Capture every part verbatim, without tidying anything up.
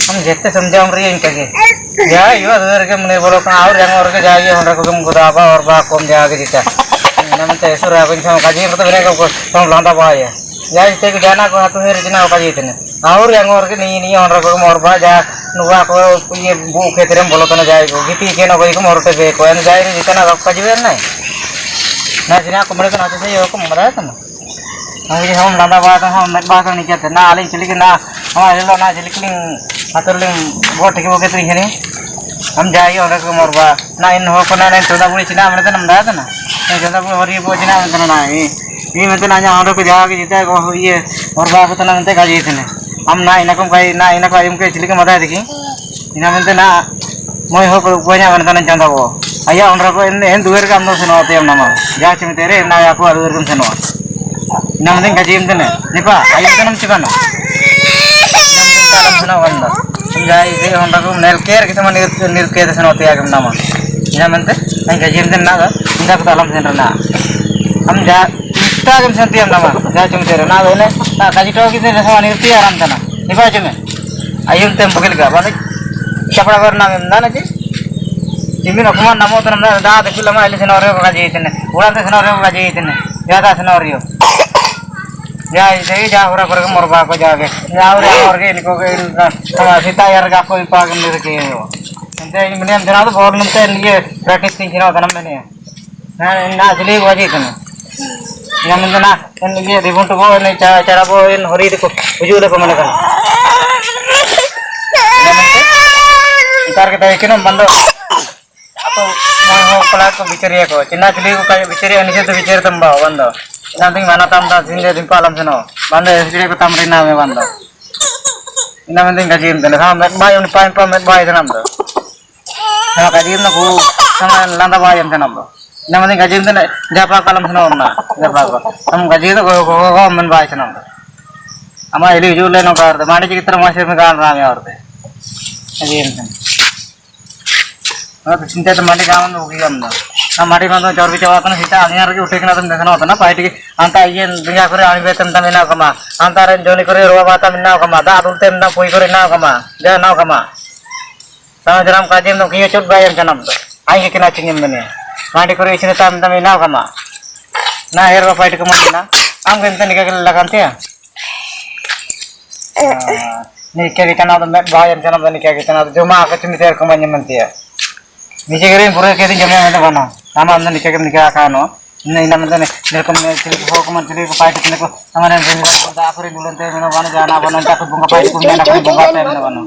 Am jette samjha amri inka ke. Ya, yo, adar ke mune bolo kan aur yang or ke jaiye, honra ko tum guda ba or ba kom jage jita. Nam te sura ko insan kaji mata bine ko kom landa ba ya. Ya, jite ko jana ko hatu her jina ko kaji tene. Aur yang or ke ni ni honra ko mor ba ja nuwa ko ye bu ke terem bolo tana jai ko. Giti ke no ko mor te be ko en jai ri jita na ko kaji ben nai. Na jina ko mare ko na te yo ko mara tana. Hom landa ba tana, hom met ba tana ni kete na alin chiliki na, hom alin lo na chiliki ling atur ling bo tiki bo kete ni. Hom jai honra ko mor ba na in ho ko na na chonda buri china mane tana mda tana. Na chonda buri hori bo china mane tana na i i mane tana nya honra ko jaga ke jita ko ye mor ba ko tana mane kaji tene. Hom na ina kom kai na ina ko ayum ke chiliki mada deki. Ina mane tana Moi ho ko buahnya mana tana chonda bo. Aya honra ko en en duer kam no seno te am nama. Ja chim tere na ya ko duer kam seno. Nam ding kajim tene. Nipa, ayam tanam chibana. Nam ding tanam seno wanda. Jai je honra ko nel ker kita man nil nil ker seno te agam nama. Ina mante, nang kajim tene na da. Inda ko talam seno na. Am ja ita kam seno te am nama. Ja chim tere na da ne. Na kaji to kita seno nil te aram tana. Nipa chime. Ayun tem bukil ga, balik. Siapa dah pernah nana ji? Jimin aku mana mau tanam dah, dah dekil lama ili scenario ko kaji itne. Ulan te scenario ko kaji itne. Ya dah scenario. Ya, jadi ja hura hura ke mor ba ko jage. Ya hura hura ke ini ko ke ini kan. Sama sita ya rega ko ipa ke ini ke. Ente ini mene am jana tu bol nunte ini ye practice tin kino tanam mene. Na, na, jili gua ji tene. Ina mende na, en ye ribun tu bo, en cha, chara bo, en hori de ko, uju de ko mane kan. Ina mende, ntar kita ikino bando. Apa, mau ho pala ko bichari ko. China jili ko kai bichari, ani se bichari tamba bando. Ina ting mana tam da, sinde tim palam seno. Bando, jili ko tamri na me bando. Ina mende kajim tene, sama met bai, un pain pa met bai tanam do. Sama kajim na ku, sama landa ba ayam tanam ba. Nama ni kajim tene, japa kalam seno na, japa ko. Sama kajim to ko, ko, ko, ko, men ba tanam. Ama ili ju le no kar, mani chikitra masih me kan rame aur te. Kajim tene. Na to chinta to mani kaman hogi am na. Na madi mandung chorbi chawatana sita angian ragi utekna tum dekna otana paiti anta iyen dunia kore ani betem tam ina kama. Anta ren joni kore roba batam ina kama. Da adul tem na pui kore ina kama. Da na kama. Tama jaram kajim dong kiyo chut bayam janam to. Ai ke kena chingim mene. Madi kore isine tam tam ina kama. Na her ba paiti kama na. Am gen tani kagel lagan tia. Nikah kita na to met bayam janam to nikah kita na to juma ke chumi ter kama nyemen tia. Nije kere bure ke din jama na to kono. Tama am nikah ke nikah kano. Nah, ina mantene, nilkom, nilkom, hukuman, nilkom, paiti, nilkom, amaren, nilkom, da, aku rin, bulan, teh, mino, bana, jana, bana, takut bunga, paiti, bunga, anak, bunga, teh, mino, bana.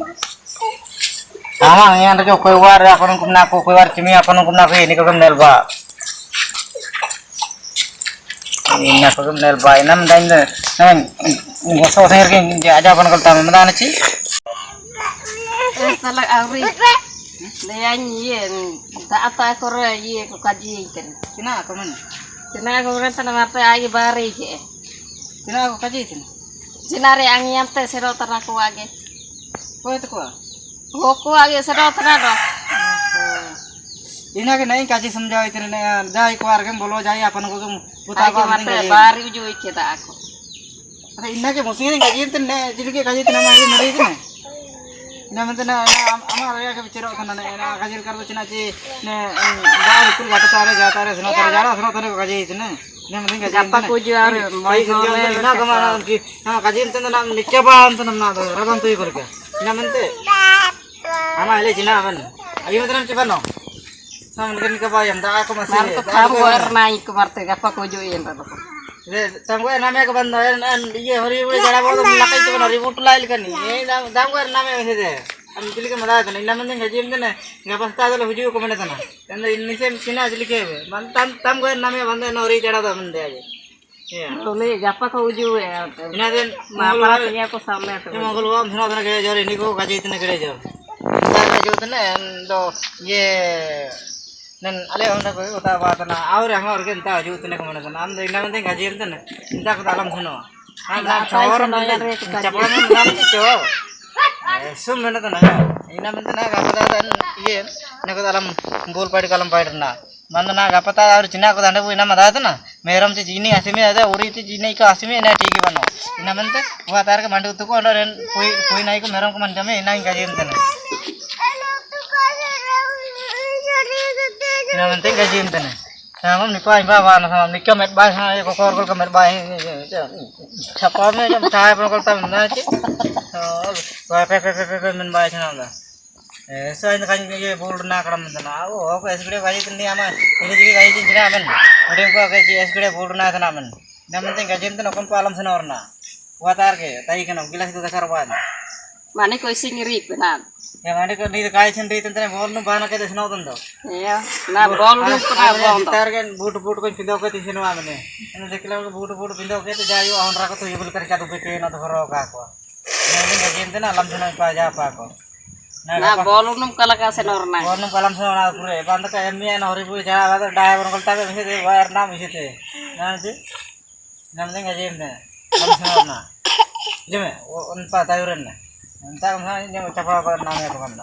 Ama, yang ada, koi war, aku nungkum, naku, koi war, cimi, aku nungkum, naku, ini, kagum, nelba. Ini, aku, kagum, nelba, ina, mantene, nah, ngeso, sengir, kin, aja, aja, bana, kalau tamu, mantene, ci. Eh, salah, Auri. Leang, iye, da, apa, aku, re, iye, ku kaji, kan. Sina, aku, man. Sina aku renta na mate ai bari ke. Sina aku kaji sina. Sina re angian te sero tana aku age. Koi tu koi. Aku age sero tana do. Ina ke nahi kaji samjhao itne na jai kuar ke bolo jai apan ko ke buta ai ke ba mate kaji. Bari uju ike da aku. Ada ina ke musim ini kaji itne jilke kaji itne ma ini mari itne. Ina mante na, na, am-, ama raya ke bichara thana na, na, kajil kardo china chi, ne, em, ba, bikul gata tare, ja tare, suna tare, jara, suna tare, kaji itne. Ina mante kaji itne. Gapa kuju are, mai sole, na, kama, na, ki, na, kaji itne na, nikaba, itne na, na, raban tu ikor ke. Ina mante. Ama, ele china, ban. Abi mante nam chiban no. Sam, nikaba, yang da, aku masih. Mar tu da, kamu aku er nai, ku mar te, gapa kuju iyan, raban. Tangguh name ke banda, en, en, iye, hori, hori, jara bodo, lakai tu banda, hori, butu lai likan ni. Eh, tangguh name ke de. Am, chili ke mada tana, ina mending gaji mending na, nggak pasti ada lah huju ke mana tana. Tanda ini sem sina chili ke be. Man, tam, tangguh name banda, na hori jara da mende aja. Iya. Tole, gapa ko huju ya. Ina den, ma, mongol para war, sini aku sama tu. Ini mongol war, sina tana kere jor, ini ko gaji tana kere jor. Tana kere jor tana, en, do, iye. Nan ale hon da koi uta ba tana aur hon or ke inta aju tene ko mana tana am da ina mending gaji tene inta ko alam suno. Am da chor mending chapang mending cho. Sum mana tana ina mending na ga da dan iye na ko alam bol padi kalam padi na. Manda na gapata auri china ko danda bu ina mada tana. Merom chi jini asimi ada uri chi jini ko asimi ina tiki bano. Ina mante, wa tar ke mandu tuku ando ren pui, pui nai ko merom ko manda me ina gaji tana. Ina mante gaji tana. Sama nipa imba wana sama nika met bai sama ko kor kor ka met bai. Chapa me jam thai pon kol tam na chi. Wa pe pe pe pe pe men bai chana da. Eh, so ini kan ye bol na kalam tana. Awo, aku es gede gaji tani ama. Ini jigi gaji tani ama. Udah ko gaji es gede bol na tana ama. Ina mante gaji tana kon palam sana orna. Wa tar ke, tai kena gilas ko kasar wan. Mane ko isi ngiri penan. Ya mane ko ni kai sendiri tentang bol nu bana ke desno tando. Iya, na bol nu pernah bol. Tar ke but but ko pindo ke tisino amane. Anu dekla but but pindo ke tu jayu ahon rako tu yubul kerja tu peke na tu horo ka ko. Ina mante gaji tana alam sana pa ja pa ko. Na bol nu kala ka seno orna. Bol nu kalam sana orna pure. Banda ka emmi na hori bu ja banda dai bol kol tabe misi te wa erna misi te. Na ji. Ina mante gaji tana. Alam sana orna. Jeme, on pa tayuran na. Anta kama ini chapa apa nama ya kemana?